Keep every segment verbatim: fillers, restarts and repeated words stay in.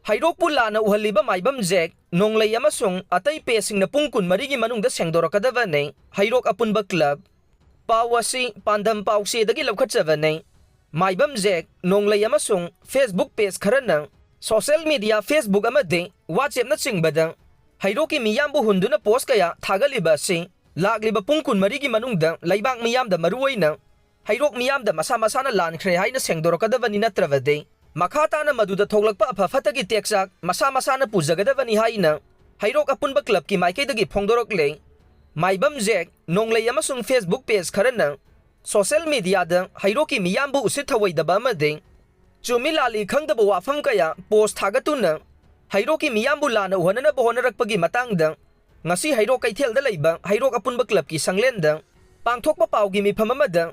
ꯍꯩꯔꯣꯛꯄꯨ ꯂꯥꯟꯅ ꯎꯍꯜꯂꯤꯕ ꯃꯥꯏꯕꯝ ꯖꯦꯛ, ꯅꯣꯡꯂꯩ ꯑꯃꯁꯨꯡ ꯑꯇꯩ ꯄꯦꯖꯁꯤꯡꯅ ꯄꯨꯡ ꯀꯨꯟꯃꯔꯤꯒꯤ ꯃꯅꯨꯡꯗ ꯁꯦꯡꯗꯣꯔꯛꯀꯗꯕꯅꯤ꯫ ꯍꯩꯔꯣꯛ ꯑꯄꯨꯟꯕ ꯀ꯭ꯂꯕ꯫ ꯄꯥꯎ ꯑꯁꯤ ꯄꯥꯟꯗꯝ ꯄꯥꯎꯆꯦꯗꯒꯤ ꯂꯧꯈꯠꯆꯕꯅꯤ꯫ ꯃꯥꯏꯕꯝ ꯖꯦꯛ, ꯅꯣꯡꯂꯩ ꯑꯃꯁꯨꯡ Facebook ꯄꯦꯖ ꯈꯔꯅ ꯁꯣꯁꯤꯌꯦꯜ ꯃꯤꯗꯤꯌꯥ, Facebook ꯑꯃꯗꯤ WhatsAppꯅꯆꯤꯡꯕꯗ ꯍꯩꯔꯣꯛꯀꯤ ꯃꯤꯌꯥꯝꯕꯨ ꯍꯨꯟꯗꯨꯅ ꯄꯣꯁ ꯀꯌꯥ ꯊꯥꯒꯠꯂꯤꯕ ꯑꯁꯤ ꯂꯥꯛꯂꯤꯕ ꯄꯨꯡ ꯀꯨꯟꯃꯔꯤꯒꯤ ꯃꯅꯨꯡꯗ ꯂꯩꯕꯥꯛ ꯃꯤꯌꯥꯝꯗ, ꯃꯔꯨꯑꯣꯏꯅ ꯍꯩꯔꯣꯛ ꯃꯤꯌꯥꯝꯗ ꯃꯁꯥ ꯃꯁꯥꯅ ꯂꯥꯟꯈ꯭ꯔꯦ ꯍꯥꯏꯅ ꯁꯦꯡꯗꯣꯔꯛꯀꯗꯕꯅꯤ, ꯅꯠꯇ꯭ꯔꯕꯗꯤ ꯃꯈꯥ ꯇꯥꯅ ꯃꯗꯨꯗ ꯊꯣꯛꯂꯛꯄ ꯑꯐ ꯐꯠꯇꯒꯤ ꯇꯦꯛꯆꯥꯛ ꯃꯁꯥ ꯃꯁꯥꯅ ꯄꯨꯖꯒꯗꯕꯅꯤ ꯍꯥꯏꯅ ꯍꯩꯔꯣꯛ ꯑꯄꯨꯟꯕ ꯀ꯭ꯂꯕꯀꯤ ꯃꯥꯏꯀꯩꯗꯒꯤ ꯐꯣꯡꯗꯣꯔꯛꯂꯦ꯫ ꯃꯥꯏꯕꯝ ꯖꯦꯛ, ꯅꯣꯡꯂꯩ ꯑꯃꯁꯨꯡ Facebook ꯄꯦꯖ ꯈꯔꯅ ꯁꯣꯁꯤꯌꯦꯜ ꯃꯤꯗꯤꯌꯥꯗ ꯍꯩꯔꯣꯛꯀꯤ ꯃꯤꯌꯥꯝꯕꯨ ꯎꯁꯤꯠ ꯊꯑꯣꯏꯗꯕ ꯑꯃꯗꯤ ꯆꯨꯝꯃꯤ ꯂꯥꯜꯂꯤ ꯈꯪꯗꯕ ꯋꯥꯐꯝ ꯀꯌꯥ ꯄꯣꯁ ꯊꯥꯒꯠꯇꯨꯅ ꯍꯩꯔꯣꯛꯀꯤ ꯃꯤꯌꯥꯝꯕꯨ ꯂꯥꯟꯅ ꯎꯍꯟꯅꯅꯕ ꯍꯣꯠꯅꯔꯛꯄꯒꯤ ꯃꯇꯥꯡꯗ ꯉꯁꯤ ꯍꯩꯔꯣꯛ ꯀꯩꯊꯦꯜꯗ ꯂꯩꯕ ꯍꯩꯔꯣꯛ ꯑꯄꯨꯟꯕ ꯀ꯭ꯂꯕꯀꯤ ꯁꯪꯂꯦꯟꯗ ꯄꯥꯡꯊꯣꯛꯄ ꯄꯥꯎꯒꯤ ꯃꯤꯐꯝ ꯑꯃꯗ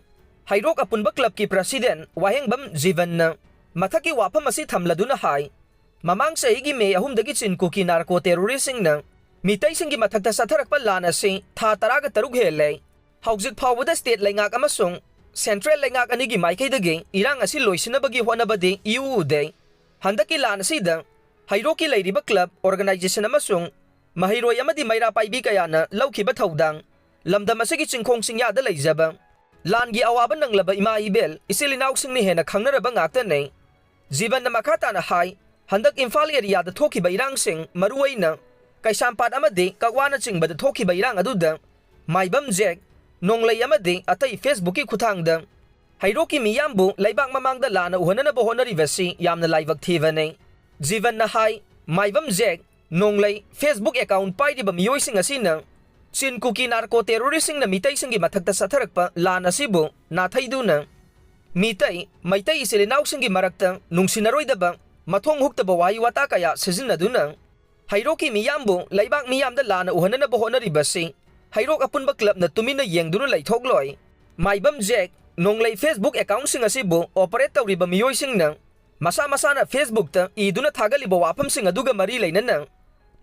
ꯍꯩꯔꯣꯛ ꯑꯄꯨꯟꯕ ꯀ꯭ꯂꯕꯀꯤ ꯄ꯭ꯔꯁꯤꯗꯦꯟ ꯋꯥꯍꯦꯡꯕꯝ ꯖꯤꯕꯟꯅ ꯃꯊꯛꯀꯤ ꯋꯥꯐꯝ ꯑꯁꯤ ꯊꯝꯂꯗꯨꯅ ꯍꯥꯏ, ꯃꯃꯥꯡ ꯆꯍꯤꯒꯤ ꯃꯦ ꯑꯍꯨꯝꯗꯒꯤ ꯆꯤꯟ ꯀꯨꯀꯤ ꯅꯥꯔꯀꯣ ꯇꯦꯔꯣꯔꯤꯁꯁꯤꯡꯅ ꯃꯤꯇꯩꯁꯤꯡꯒꯤ ꯃꯊꯛꯇ ꯆꯠꯊꯔꯛꯄ ꯂꯥꯟ ꯑꯁꯤ ꯊꯥ ꯇꯔꯥꯒ ꯇꯔꯨꯛ ꯍꯦꯜꯂꯦ꯫ ꯍꯧꯖꯤꯛ ꯐꯥꯎꯕꯗ ꯁ꯭ꯇꯦꯠ ꯂꯩꯉꯥꯛ ꯑꯃꯁꯨꯡ ꯁꯦꯟꯇ꯭ꯔꯦꯜ ꯂꯩꯉꯥꯛ ꯑꯅꯤꯒꯤ ꯃꯥꯏꯀꯩꯗꯒꯤ ꯏꯔꯥꯡ ꯑꯁꯤ ꯂꯣꯏꯁꯤꯟꯅꯕꯒꯤ ꯍꯣꯠꯅꯕꯗꯤ ꯏꯎ ꯎꯗꯦ꯫ ꯍꯟꯗꯛꯀꯤ ꯂꯥꯟ ꯑꯁꯤꯗ ꯍꯩꯔꯣꯛꯀꯤ ꯂꯩꯔꯤꯕ ꯀ꯭ꯂꯕ, ꯑꯣꯔꯒꯅꯥꯏꯖꯦꯁꯟ ꯑꯃꯁꯨꯡ ꯃꯍꯩꯔꯣꯏ ꯑꯃꯗꯤ ꯃꯩꯔꯥ ꯄꯥꯏꯕꯤ ꯀꯌꯥꯅ ꯂꯧꯈꯤꯕ ꯊꯧꯗꯥꯡ, ꯂꯝꯗꯝ ꯑꯁꯤꯒꯤ ꯆꯤꯡꯈꯣꯡ ꯆꯤꯡꯌꯥꯗ ꯂꯩꯖꯕ ꯂꯥꯟꯒꯤ ꯑꯋꯥꯕ ꯅꯪꯂꯕ ꯏꯃꯥ ꯏꯕꯦꯜ, ꯏꯆꯤꯜ ꯏꯅꯥꯎꯁꯤꯡꯅ ꯍꯦꯟꯅ ꯈꯪꯅꯔꯕ ꯉꯥꯛꯇꯅꯤ꯫ ꯖꯤꯕꯟꯅ ꯃꯈꯥ ꯇꯥꯅ ꯍꯥꯏ, ꯍꯟꯗꯛ ꯏꯝꯐꯥꯜ ꯑꯦꯔꯤꯌꯥꯗ ꯊꯣꯛꯈꯤꯕ ꯏꯔꯥꯡꯁꯤꯡ, ꯃꯔꯨꯑꯣꯏꯅ ꯀꯩꯁꯥꯝꯄꯥꯠ ꯑꯃꯗꯤ ꯀꯛꯋꯥꯅꯆꯤꯡꯕꯗ ꯊꯣꯛꯈꯤꯕ ꯏꯔꯥꯡ ꯑꯗꯨꯗ ꯃꯥꯏꯕꯝ ꯖꯦꯛ, ꯅꯣꯡꯂꯩ ꯑꯃꯗꯤ ꯑꯇꯩ Facebookꯀꯤ ꯈꯨꯠꯊꯥꯡꯗ ꯍꯩꯔꯣꯛꯀꯤ ꯃꯤꯌꯥꯝꯕꯨ ꯂꯩꯕꯥꯛ ꯃꯃꯥꯡꯗ ꯂꯥꯟꯅ ꯎꯍꯟꯅꯅꯕ ꯍꯣꯠꯅꯔꯤꯕꯁꯤ ꯌꯥꯝꯅ ꯂꯥꯏꯕꯛ ꯊꯤꯕꯅꯤ꯫ ꯖꯤꯕꯟꯅ ꯍꯥꯏ, ꯃꯥꯏꯕꯝ ꯖꯦꯛ, ꯅꯣꯡꯂꯩ, Facebook account ꯄꯥꯏꯔꯤꯕ ꯃꯤꯑꯣꯏꯁꯤꯡ ꯑꯁꯤꯅ ꯆꯤꯟ ꯀꯨꯀꯤ ꯅꯥꯔꯀꯣ ꯇꯦꯔꯣꯔꯤꯁꯁꯤꯡꯅ ꯃꯤꯇꯩꯁꯤꯡꯒꯤ ꯃꯊꯛꯇ ꯆꯠꯊꯔꯛꯄ ꯂꯥꯟ ꯑꯁꯤꯕꯨ ꯅꯥꯊꯩꯗꯨꯅ ꯃꯤꯇꯩ, ꯃꯩꯇꯩ ꯏꯆꯤꯜ ꯏꯅꯥꯎꯁꯤꯡꯒꯤ ꯃꯔꯛꯇ ꯅꯨꯡꯁꯤꯅꯔꯣꯏꯗꯕ, ꯃꯊꯣꯡ ꯍꯨꯛꯇꯕ ꯋꯥꯍꯩ ꯋꯥꯇꯥ ꯀꯌꯥ ꯁꯤꯖꯤꯟꯅꯗꯨꯅ ꯍꯩꯔꯣꯛꯀꯤ ꯃꯤꯌꯥꯝꯕꯨ ꯂꯩꯕꯥꯛ ꯃꯤꯌꯥꯝꯗ ꯂꯥꯟꯅ ꯎꯍꯟꯅꯅꯕ ꯍꯣꯠꯅꯔꯤꯕꯁꯤ ꯍꯩꯔꯣꯛ ꯑꯄꯨꯟꯕ ꯀ꯭ꯂꯕꯅ ꯇꯨꯃꯤꯟꯅ ꯌꯦꯡꯗꯨꯅ ꯂꯩꯊꯣꯛꯂꯣꯏ꯫ ꯃꯥꯏꯕꯝ ꯖꯦꯛ, ꯅꯣꯡꯂꯩ Facebook accountꯁꯤꯡ ꯑꯁꯤꯕꯨ operate ꯇꯧꯔꯤꯕ ꯃꯤꯑꯣꯏꯁꯤꯡꯅ ꯃꯁꯥ ꯃꯁꯥꯅ Facebookꯇ ꯏꯗꯨꯅ ꯊꯥꯒꯠꯂꯤꯕ ꯋꯥꯐꯝꯁꯤꯡ ꯑꯗꯨꯒ ꯃꯔꯤ ꯂꯩꯅꯅ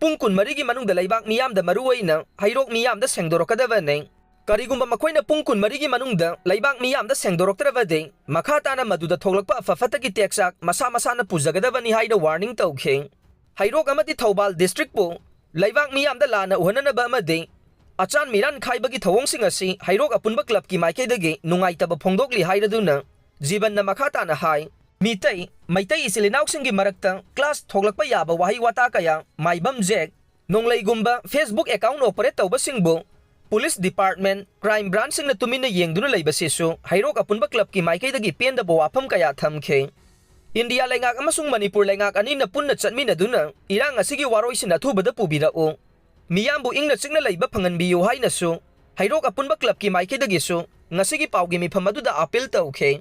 ꯄꯨꯡ ꯀꯨꯟꯃꯔꯤꯒꯤ ꯃꯅꯨꯡꯗ ꯂꯩꯕꯥꯛ ꯃꯤꯌꯥꯝꯗ, ꯃꯔꯨꯑꯣꯏꯅ ꯍꯩꯔꯣꯛ ꯃꯤꯌꯥꯝꯗ ꯁꯦꯡꯗꯣꯔꯛꯀꯗꯕꯅꯤ꯫ ꯀꯔꯤꯒꯨꯝꯕ ꯃꯈꯣꯏꯅ ꯄꯨꯡ ꯀꯨꯟꯃꯔꯤꯒꯤ ꯃꯅꯨꯡꯗ ꯂꯩꯕꯥꯛ ꯃꯤꯌꯥꯝꯗ ꯁꯦꯡꯗꯣꯔꯛꯇ꯭ꯔꯕꯗꯤ, ꯃꯈꯥ ꯇꯥꯅ ꯃꯗꯨꯗ ꯊꯣꯛꯂꯛꯄ ꯑꯐ ꯐꯠꯇꯒꯤ ꯇꯦꯛꯆꯥꯛ ꯃꯁꯥ ꯃꯁꯥꯅ ꯄꯨꯖꯒꯗꯕꯅꯤ ꯍꯥꯏꯅ ꯋꯥꯔꯅꯤꯡ ꯇꯧꯈꯤ꯫ ꯍꯩꯔꯣꯛ ꯑꯃꯗꯤ ꯊꯧꯕꯥꯜ ꯗꯤꯁꯇ꯭ꯔꯤꯛꯄꯨ ꯂꯩꯕꯥꯛ ꯃꯤꯌꯥꯝꯗ ꯂꯥꯟꯅ ꯎꯍꯟꯅꯅꯕ ꯑꯃꯗꯤ ꯑꯆꯥꯟ ꯃꯤꯔꯥꯟ ꯈꯥꯏꯕꯒꯤ ꯊꯧꯑꯣꯡꯁꯤꯡ ꯑꯁꯤ ꯍꯩꯔꯣꯛ ꯑꯄꯨꯟꯕ ꯀ꯭ꯂꯕꯀꯤ ꯃꯥꯏꯀꯩꯗꯒꯤ ꯅꯨꯡꯉꯥꯏꯇꯕ ꯐꯣꯡꯗꯣꯛꯂꯤ ꯍꯥꯏꯔꯗꯨꯅ ꯖꯤꯕꯟꯅ ꯃꯈꯥ ꯇꯥꯅ ꯍꯥꯏ, ꯃꯤꯇꯩ, ꯃꯩꯇꯩ ꯏꯆꯤꯜ ꯏꯅꯥꯎꯁꯤꯡꯒꯤ ꯃꯔꯛꯇ clash ꯊꯣꯛꯂꯛꯄ ꯌꯥꯕ ꯋꯥꯍꯩ ꯋꯥꯇꯥ ꯀꯌꯥ, ꯃꯥꯏꯕꯝ ꯖꯦꯛ, ꯅꯣꯡꯂꯩꯒꯨꯝꯕ Facebook account operate ꯇꯧꯕꯁꯤꯡꯕꯨ police department, crime branchꯁꯤꯡꯅ ꯇꯨꯃꯤꯟꯅ ꯌꯦꯡꯗꯨꯅ ꯂꯩꯕꯁꯤꯁꯨ ꯍꯩꯔꯣꯛ ꯑꯄꯨꯟꯕ ꯀ꯭ꯂꯕꯀꯤ ꯃꯥꯏꯀꯩꯗꯒꯤ ꯄꯦꯟꯗꯕ ꯋꯥꯐꯝ ꯀꯌꯥ ꯊꯝꯈꯤ꯫ ꯏꯟꯗꯤꯌꯥ ꯂꯩꯉꯥꯛ ꯑꯃꯁꯨꯡ ꯃꯅꯤꯄꯨꯔ ꯂꯩꯉꯥꯛ ꯑꯅꯤꯅ ꯄꯨꯟꯅ ꯆꯠꯃꯤꯟꯅꯗꯨꯅ ꯏꯔꯥꯡ ꯑꯁꯤꯒꯤ ꯋꯥꯔꯣꯏꯁꯤꯟ ꯑꯊꯨꯕꯗ ꯄꯨꯕꯤꯔꯛꯎ, ꯃꯤꯌꯥꯝꯕꯨ ꯏꯪꯅ ꯆꯤꯛꯅ ꯂꯩꯕ ꯐꯪꯍꯟꯕꯤꯌꯨ ꯍꯥꯏꯅꯁꯨ ꯍꯩꯔꯣꯛ ꯑꯄꯨꯟꯕ ꯀ꯭ꯂꯕꯀꯤ ꯃꯥꯏꯀꯩꯗꯒꯤꯁꯨ ꯉꯁꯤꯒꯤ ꯄꯥꯎꯒꯤ ꯃꯤꯐꯝ ꯑꯗꯨꯗ appeal ꯇꯧꯈꯤ꯫